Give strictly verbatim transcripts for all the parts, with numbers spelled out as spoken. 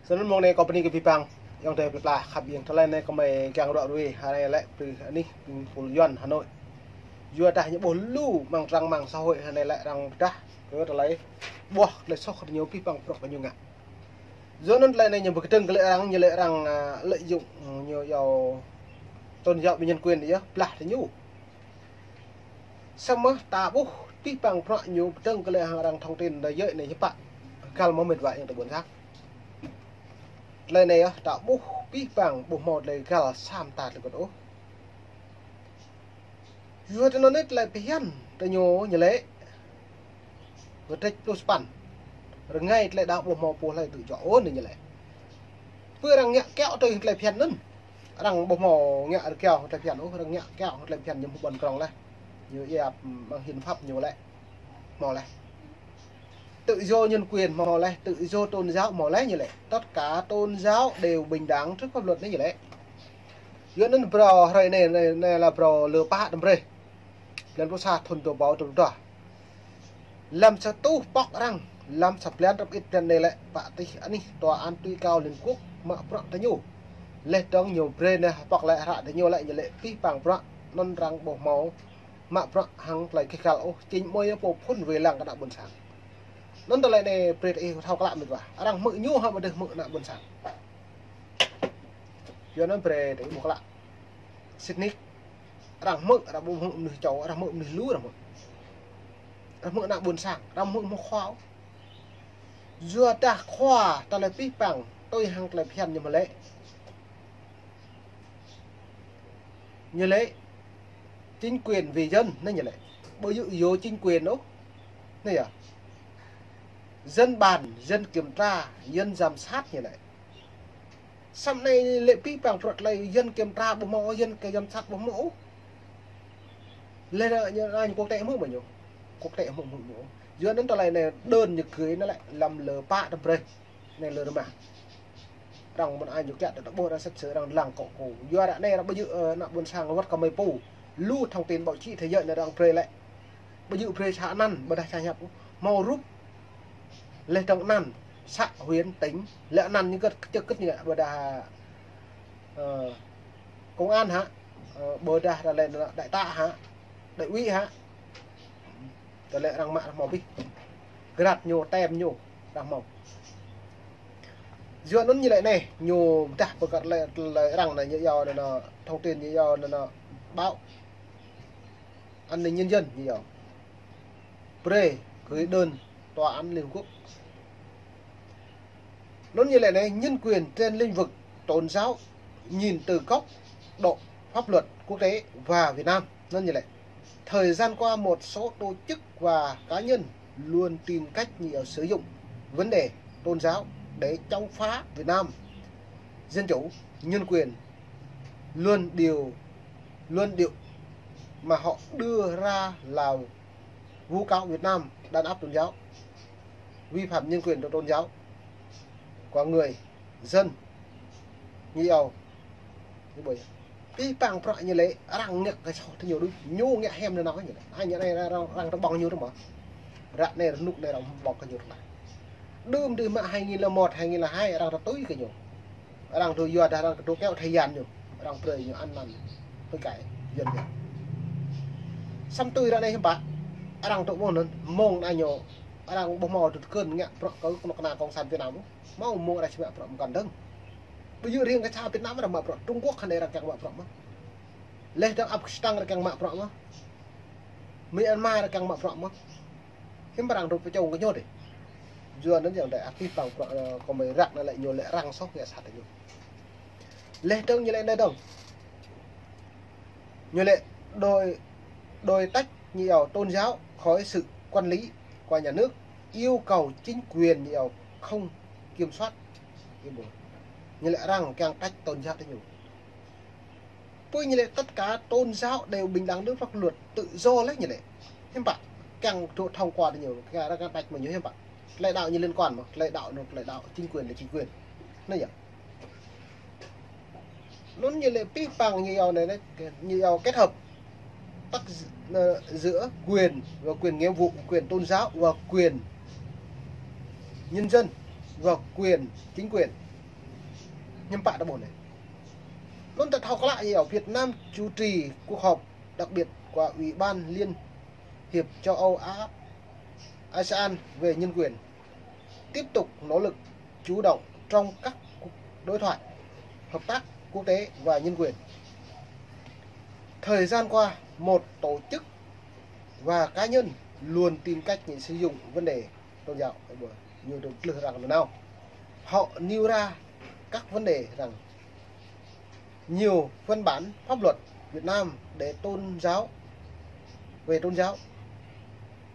Sơnăn mông anai kâo bơni kơ abih bang ayŏng adơi plơi pla khăp ƀing. Tơlơi anai kâo mơ̆ kiăng ră ruai, hrơi anai lĕ pơ anih ƀing pul Yuăn Hà Nội. Yua dah ñu ƀuh lu amăng trang mạng xã hội hrơi anai lĕ arăng pơdah kơ tơlơi ƀuh tơlơi soh kơ ñu abih bang bruă kơ ñu ngă. Yua anŭn tơlơi anai ñu pơkơdơ̆ng kơ lĕ arăng, ñu lĕ arăng, a, lợi dụng, ñu yua tôn giáo ƀing nhân quyền yơh, blah tơ ñu. Samơ̆ ta ƀuh abih bang bruă ñu pơdơ̆ng kơ lĕ hăng arăng thông tin đa yơh anai hiư̆m pă. Găl mơ̆ mĕt wa ayŏng adơi ƀôn sang. Tơlơi anai yơh, ta ƀuh abih bang ƀu hmâo tơlơi găl sa mơta tơlơi kơt ôh. Yua tơ anŭn anai tơlơi phiăn tơ ñu ñu lĕ Kơtrĕč pluh sapăn. Rơngai tơlơi đaŏ ƀu hmâo pô hlơi tŭ jŏ ôh anai ñu lĕ. Pơ arăng ngă kiaŏ tui tơlơi phiăn anŭn. Arăng ƀu hmâo ngă kiaŏ tơlơi phiăn ôh, arăng ngă kiaŏ tơlơi phiăn ñu ƀu ƀuăn krong laih. Ñu yap amăng hiến pháp ñu lĕ. Hmâo laih. Tự do nhân quyền hmâo laih, tự do tôn giáo hmâo laih ñu lĕ. Tất cả tôn giáo đều bình đẳng trước pháp luật anai ñu lĕ. Yua anŭn phrâo hrơi anai, anai, anai lĕ phrâo lơ pă tơm brơi. Blan pluh sa thŭn dua rơbâo dua pluh dua. Lăm sa rơtuh pŏk arăng, lăm sa blan rơp ĭt blan anai lĕ pă tih anih Tòa án Tối Cao Liên Quốc mă bruă tơ ñu. Laih dơ̆ng ñu brơi neh pŏk lĕ hră tơ ñu lĕ ñu lĕ abih bang bruă anŭn arăng ƀu hmâo mă bruă hăng tơlơi kơ găl ôh, čing mơi pô phŭn wai lăng kơ ană ƀôn sang. Anŭn tơlơi anai brơi tơ ih thâo klă mĕt wa. Arăng hmư̆ ñu hă ƀôdah hmư̆ ană ƀôn sang. Yua anŭn brơi tơ ih ƀuh klă. Sĭt nik. Arăng hmư̆, arăng ƀu hmư̆ mơnuih čô, arăng hmư̆ mơnuih lu arăng hmư̆. Arăng hmư̆ ană ƀôn sang, arăng hmư̆ hmư̆ khua. Yua dah khua tơlơi abih bang tui hăng tơlơi phiăn ñu mơ̆ lĕ. Ñu lĕ chính quyền vì dân anai ñu lĕ. Ƀu djơ̆ yua chính quyền ôh. Anai yơh. Dân bàn, dân kiểm tra, dân giám sát ñu lĕ. Samơ̆ anai lĕ abih bang bruă tơlơi dân kiểm tra ƀu hmâo, dân kơ giám sát ƀu hmâo. Lĕ anai ñu, anai quốc tế hmư̆ mơ̆ ñu. Quốc tế hmư̆ mơ̆ ñu. Yua anŭn tơlơi anai đơn ñu gửi anai lĕ lăm lơ pă tơm brơi. Anai lơ rơmah. Arăng mơ̆n ai ñu kiaŏ tơ ƀuh arăng sĭt sơ arăng lăng kŏ kô. Yua ră anai arăng ƀu djơ̆, ơ, ană ƀôn sang wơ̆t kơ mơi pô. Lu thông tin báo chí thế giới anai arăng brơi lĕ. Ƀu djơ̆ brơi sa anăn, ƀôdah sa hiăp. Hmâo rup. Laih dơ̆ng anăn, xã, huyện, tỉnh, lĕ anăn ñu kơt, čơkơt ñu ƀôdah, ơ, công an hă, ơ, ƀôdah tơlơi đại tá hă, đại úy hă. Tơlơi arăng mă arăng hmâo abih. Grade ñu, tem ñu, arăng hmâo. Yua anŭn ñu lĕ anai, ñu pơdah pơkăt lĕ, lĕ arăng anai ñu yua anŭn, thông tin ñu yua anŭn, báo. An ninh nhân dân ñu yua. Brơi gửi đơn Tòa án Liên Hợp Quốc. Anŭn ñu lĕ anai, nhân quyền trên lĩnh vực tôn giáo nhìn từ góc độ pháp luật quốc tế và Việt Nam. Anŭn ñu lĕ. Thời gian qua, một số tổ chức và cá nhân luôn tìm cách như sử dụng vấn đề tôn giáo để chống phá Việt Nam dân chủ, nhân quyền, luận điệu, luận điệu mà họ đưa ra là vu cáo Việt Nam đàn áp tôn giáo, vi phạm nhân quyền trong tôn giáo của người dân. Ñu yua. Ñu ƀơi. Abih bang bruă ñu lĕ arăng ngă kơ soh tơ ñu đôč. Ñu ngă hiam anŭn ñu lĕ. Ai ñu anai arăng, arăng tơƀơ̆ng ñu tơ mơ̆. Ră anai rơnŭk anai arăng ƀơ̆ng kơ ñu tơ anai. Đưm đưm mă hai nghìn lẻ một, hai nghìn lẻ hai arăng tơtui kơ ñu. Arăng tơ yua dah arăng tơ kéo thời gian ñu. Arăng brơi ñu ăn năn. Hơi cải. Yuan ñu. Samơ̆ tui ră anai hiư̆m pă. Arăng tơ mơ̆n anŭn. Mơ̆ng anai ñu. Arăng ƀu hmâo tơ kơn ngă bruă kơ kơnuk kơna cộng sản Việt Nam. Hmâo mơ̆ng arăng či mă bruă mơkăn dơ̆ng. Ƀu djơ̆ riêng kơ čar Việt Nam arăng mă bruă, Trung Quốc hă anai arăng kiăng mă bruă mơ̆n. Laih dơ̆ng Afghanistan arăng kiăng mă bruă mơ̆n. Myanmar arăng kiăng mă bruă mơ̆n. Hiư̆m arăng tŭ pơčŏng kơ ñu dih. Yua anŭn yơh dai abih bang bruă, ơ, kơ mơi ră anai lĕ ñu lĕ arăng soh ngă sat ñu. Laih dơ̆ng ñu lĕ anai dơ̆ng. Ñu lĕ đuổi, đuổi tách ñu yua tôn giáo khỏi sự quản lý của nhà nước, yêu cầu chính quyền ñu yua không kiểm soát. Ñu lĕ arăng kiăng tách tôn giáo tơ ñu. Pơ ñu lĕ tất cả tôn giáo đều bình đẳng trước pháp luật, tự do lĕ ñu lĕ. Hiư̆m pă kiăng tŭ thông qua tơ ñu, kiăng arăng tách mơ̆ ñu hiư̆m pă. Tơlơi đaŏ ñu liên quan mơ̆n, tơlơi đaŏ anŭn, tơlơi đaŏ chính quyền là chính quyền. Anai yơh. Anŭn ñu lĕ abih bang ñu yua anai, ñu yua kết hợp. Tắc, ờ, giữa quyền và quyền nghĩa vụ, quyền tôn giáo và quyền nhân dân và quyền chính quyền. Hiư̆m pă ta ƀuh anai. Anŭn ta thâo klă yơh, Việt Nam chủ trì cuộc họp đặc biệt của Ủy ban Liên hiệp châu Âu Á, ASEAN về nhân quyền, tiếp tục nỗ lực chủ động trong các cuộc đối thoại, hợp tác quốc tế và nhân quyền. Thời gian qua, một tổ chức và cá nhân luôn tìm cách để sử dụng vấn đề tôn giáo. Ơ, ƀuh, ñu dŏ plư răng nanao. Họ nêu ra các vấn đề rằng nhiều văn bản pháp luật Việt Nam để tôn giáo, về tôn giáo,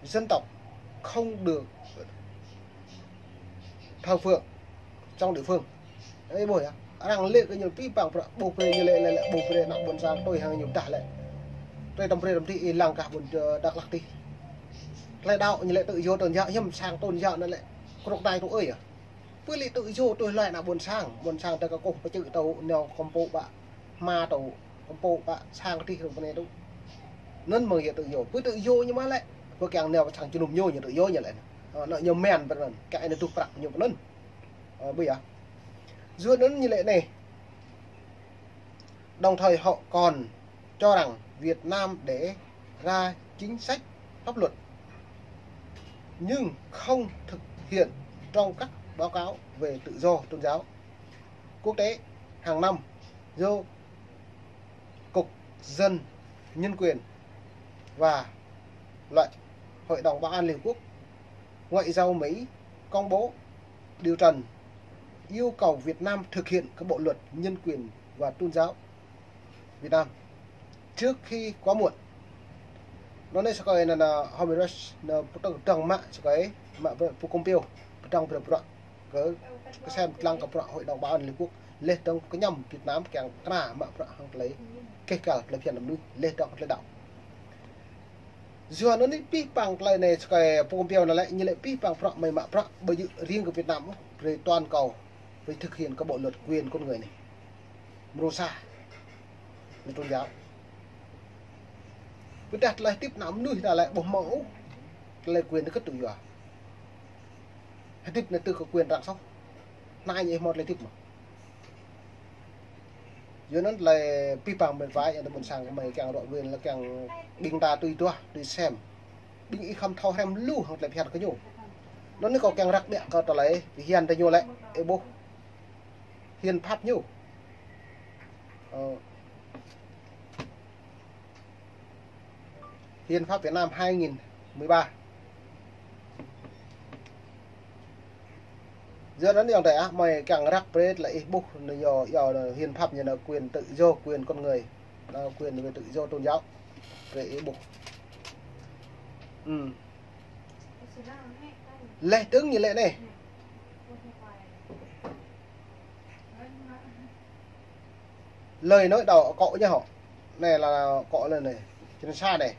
dân tộc không được thờ phượng trong địa phương. Ơ, ƀuh yơh. Arăng lĕ kơ ñu pĭ păng prăk ƀuh brơi ñu lĕ, lĕ, lĕ ƀuh brơi ană ƀôn sang tui hăng ñu dah lĕ. Tui tăm brơi tăm tih ih lăng kah ƀôn, ơ, Dak Lak tih. Tơlơi đaŏ ñu lĕ tự do tôn giáo, hiư̆m sang tôn giáo anŭn lĕ. Krŏk tai tui ơi yơh. Pơ lĕ tự do tui hloi ană ƀôn sang, ƀôn sang ta kơkuh pơčư̆ tui nao kơmpŭ ƀă hma tui, kơmpŭ ƀă sang tih rŏng pơ anai tui. Anŭn mơ̆ng yơh tự do. Pơ tự do ñu mă lĕ. Pơ kiăng nao sang jơnum ñu, ñu tự do ñu lĕ. Ơ, anŭn ñu mơ̆n pơ anŭn. Kiăng anai tuh prăk ñu pơ anŭn. Ơ, ƀuh yơh. Yua anŭn ñu lĕ anai. Đồng thời họ còn cho rằng Việt Nam để ra chính sách pháp luật nhưng không thực hiện trong các báo cáo về tự do tôn giáo quốc tế hàng năm do Cục Dân Nhân quyền và loại Hội đồng Bảo an Liên Hợp Quốc, Ngoại giao Mỹ công bố điều trần yêu cầu Việt Nam thực hiện các bộ luật nhân quyền và tôn giáo Việt Nam trước khi quá muộn. Anŭn anai sa kơi anŭn, anŭn Homirosh anŭn pơtơ̆ng pơdơ̆ng mă sa kơi mă pơ-, pơkŏm piao pơdơ̆ng pơdơ̆ng pơdơ̆ng kơ, kơ sem lăng kơ bruă Hội đồng Bảo an Liên Hợp Quốc, leh dơ̆ng kơ ñăm Việt Nam kiăng kơna mă bruă hăng tơlơi keh kăl tơlơi phiăn mơnuih, leh dơ̆ng tơlơi đaŏ. Yua anŭn anai pĭ păng tơlơi anai sa kơi pơkŏm piao anŭn lĕ, ñu lĕ pĭ păng bruă mơi mă bruă ƀu djơ̆ riêng kơ Việt Nam ôh, brơi toàn cầu phải thực hiện kơ bộ luật quyền con người anai. Mrô sa, anai tôn giáo. Pơdah tơlơi hơdip ană mơnuih ta lĕ ƀu hmâo ôh tơlơi quyền kơ tự do. Hơdip anai tui kơ quyền răng soh. Anai ñu hmâo tơlơi hơdip mơ̆n. Yua anŭn tơlơi pĭ păng mĕt wa, yang tơ ƀôn sang kơ mơi kiăng rŏ win lĕ kiăng ƀing ta tui duah, tui sem. Ƀing ih khŏm thâo hrăm lu hăng tơlơi phiăn kơ ñu. Anŭn anai kâo kiăng răk biă kơ tơlơi phiăn tơ ñu lĕ, ơ ƀuh. Hiến pháp ñu. Ơ, Hiến pháp Việt Nam hai nghìn mười ba. Yua anŭn yang tơ ah, mơi kiăng răk brơi lĕ ih ƀuh anŭn yơh, yơh anŭn hiến pháp ñu anŭn quyền tự do, quyền con người, anŭn quyền về tự do tôn giáo. Brơi ih ƀuh. Ư. Leh dơ̆ng ñu lĕ anai. Lời nói đầu của Cộng hòa họ. Này là Cộng hòa này. Chính xác này.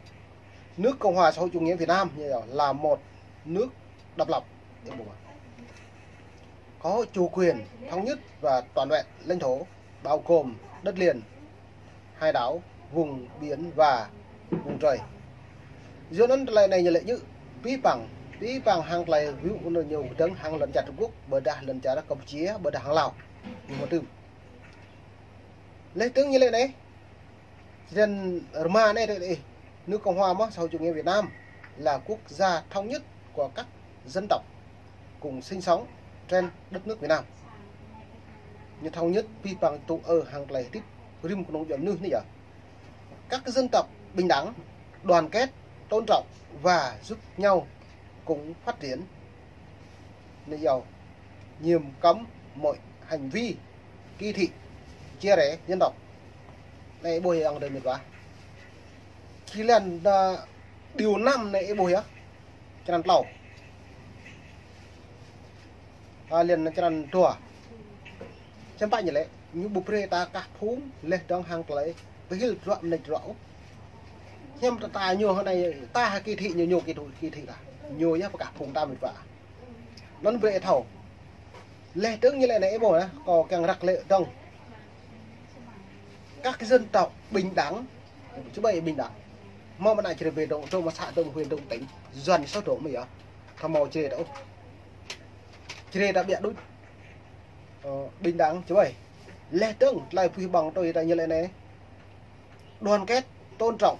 Nước Cộng hòa Xã hội Chủ nghĩa Việt Nam như là một nước độc lập. Có chủ quyền, thống nhất và toàn vẹn lãnh thổ, bao gồm đất liền, hải đảo, vùng biển và vùng trời. Yua anŭn tơlơi anai ñu lĕ ñu pĭ păng, pĭ păng hăng tơlơi ví dụ anŭn ñu dơ̆ng hăng lŏn čar Trung Quốc, ƀôdah lŏn čar Campuchia, ƀôdah hăng Lào. Ñu mơtưm. Leh dơ̆ng ñu lĕ anai. Črăn rơma anai tơ ih. Nước Cộng hòa mơ̆ Xã hội Chủ nghĩa Việt Nam là quốc gia thống nhất của các dân tộc cùng sinh sống trên đất nước Việt Nam. Ñu thống nhất pĭ păng tui ơ hăng tơlơi hơdip rĭm kơnung djuai anŭn anai yơh. Các dân tộc bình đẳng, đoàn kết, tôn trọng và giúp nhau cùng phát triển. Anai yơh, nghiêm cấm mọi hành vi kỳ thị, chia rẽ dân tộc. Anai ƀuh yang tơ mĕt wa. Črăn, ơ, điều năm anai ih ƀuh yơh. Črăn klâo. Ơ, lĕ črăn dua. Čem pă ñu lĕ, ñu ƀu brơi ta kah phung leh dơ̆ng hăng tơlơi pơhil bruă mơneč bruă ôh. Hiam ta, ta ñu hơnai, ta hă kỳ thị ñu, ñu kỳ thị, kỳ thị ta. Ñu yơh pơkah phung ta mĕt wa. Anŭn brơi ih thâo. Leh dơ̆ng ñu lĕ anai ih ƀuh anai, kâo kiăng răk lĕ dơ̆ng. Các cái dân tộc bình đẳng, či ƀai bình đẳng. Hmâo mơ̆ anai Jrai ƀơi dŏng, dŏng mơ̆ xã, dŏng huyện, dŏng tỉnh, yuan soh dŏng mơ̆ yơh. Thâo hmâo Jrai ta ôh. Jrai ta biă đôč. Ơ, bình đẳng či ƀai. Leh dơ̆ng tơlơi puih ƀơ̆ng tui ta ñu lĕ anai: đoàn kết, tôn trọng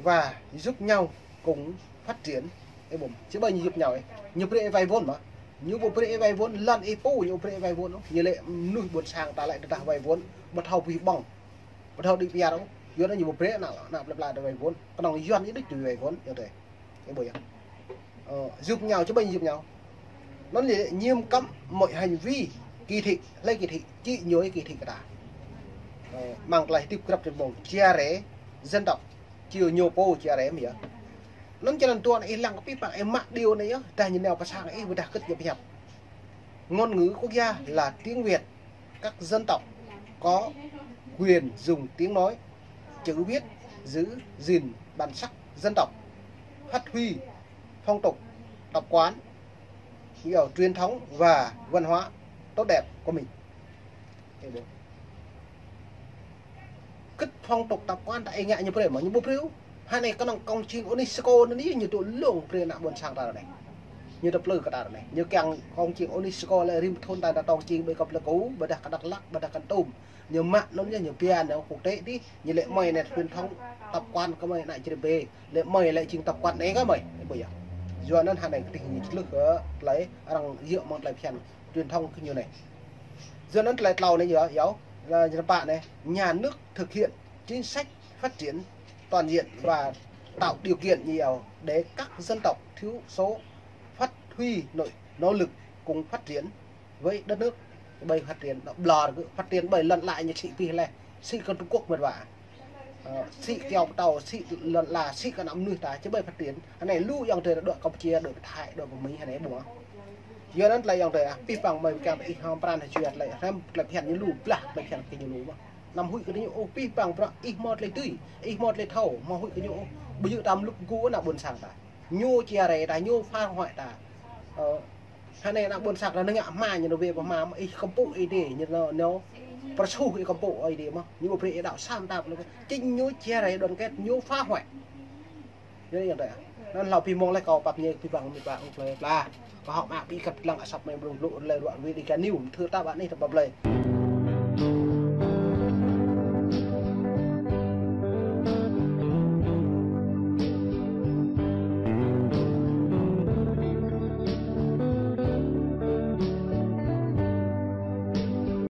và giúp nhau cùng phát triển. Ê bum, či ƀơi ñu giúp nhau ê. Ñu brơi vay vốn mơ̆. Ñu ƀu brơi vay vốn, lŏn ih pô ñu brơi vay vốn. Ñu lĕ mơnuih ƀôn sang ta lĕ tơdah vay vốn, ƀu thâo puih ƀơ̆ng, ƀu thâo đĭ pơyar. Yua anŭn ñu ƀu brơi ană, ană plơi pla ta vay vốn. Kơnơ̆ng Yuan ih đĭ tui vay vốn, yua tê. Ê bum yơh. Ờ, giúp nhau, či ƀơi ñu giúp nhau. Anŭn lĕ: Nghiêm cấm mọi hành vi kỳ thị, hlơi kỳ thị, či ñu kỳ thị kơ ta. Ờ, mơ̆ng tơlơi hơdip grăp tơmông, chia rẽ dân tộc, či ñu pô chia rẽ mơ̆ yơh. Anŭn čơnăn tuan ih lăng kơ pih păng ih mă điều anai yơh, tơdah ñu nao pơ sang ih ƀôdah kơ̆t ñu pơhiăp. Ngôn ngữ quốc gia là tiếng Việt, các dân tộc có quyền dùng tiếng nói, chữ viết, giữ gìn bản sắc dân tộc, phát huy phong tục, tập quán, kiểu truyền thống và văn hóa tốt đẹp của mình. Kơ̆t phong tục tập quán ta ih ngă ñu brơi mơ̆, ñu ƀu brơi. Hơnai kơnơ̆ng công trình UNESCO anai ñu tŭ lông brơi ană ƀôn sang ta anai. Ñu tŭ plư kơ ta anai. Ñu kiăng công trình UNESCO lĕ rĭm thun ta, ta tong čing ƀơi kơ Plơi Ku, ƀôdah kơ Dak Lak, ƀôdah kơ Kon Tum. Ñu mă anŭn ñu, ñu pia anŭn quốc tế dih, ñu lĕ mơi anai truyền thống, tập quán kơ mơi ană Jrai bê, lĕ mơi lĕ jing tập quán anai kơ mơi. Ê bum yơh. Yua anŭn hơnai kơdih ñu čơlưh kơ tơlơi arăng yơh mơ̆ng tơlơi phiăn truyền thống kơ ñu anai. Yua anŭn tơlơi tlâo anai yơh, yơh, yơh, rơpa anai: Nhà nước thực hiện chính sách phát triển toàn diện và tạo điều kiện nhiều để các dân tộc thiểu số phát huy nội nỗ lực cùng phát triển với đất nước. Ƀơi phát triển, nó ƀlŏr kơ phát triển ƀơi lŏn lăi ñu sĭ pih leh, sĭ kơ Trung Quốc mơ̆n wa. Ờ, sĭ kiao pơtâo, sĭ lŏn la, sĭ kơ ană mơnuih ta, či ƀơi phát triển. Hơnai lu ayŏng adơi đuaĭ Campuchia, đuaĭ Thái, đuaĭ Mi hơnai ƀu. Yua anŭn tơlơi ayŏng adơi ah, pih păng mơi kiăng ih hơm pran hơjuăt tơlơi, hrăm tơlơi phiăn ñu lu blah, tơlơi phiăn kơ ñu lu mơ̆. Anăm huĭ kơ ñu ôh, pih păng bruă ih hmâo tơlơi tui, ih hmâo tơlơi thâo, hmâo huĭ kơ ñu ôh. Ƀu djơ̆ ta mlŭk mgu ană ƀôn sang ta. Ñu chia rẽ ta, ñu phá hoại ta. Ờ, hơnai ană ƀôn sang ta nao ngă hma ñu nao wai pơ hma mơ̆, ih kơmpŭ ih dê, ñu nao, nao pơrsuh ih kơmpŭ ih dê mơ̆. Ñu ƀu brơi ih đaŏ sa mơta pơ anai. Chính ñu chia rẽ đoàn kết, ñu phá hoại. Yua anŭn yơh. Anŭn hlâo pih mông leh kâo pap ñe pih păng mĭt wa ƀơi plơi pla. Kâo hŏk mă ƀing găt lăng asăp mơi blung blŭ lĕ ruă wĭ đi kơ ñu, thưa ta ƀă anih ta ƀă blơi.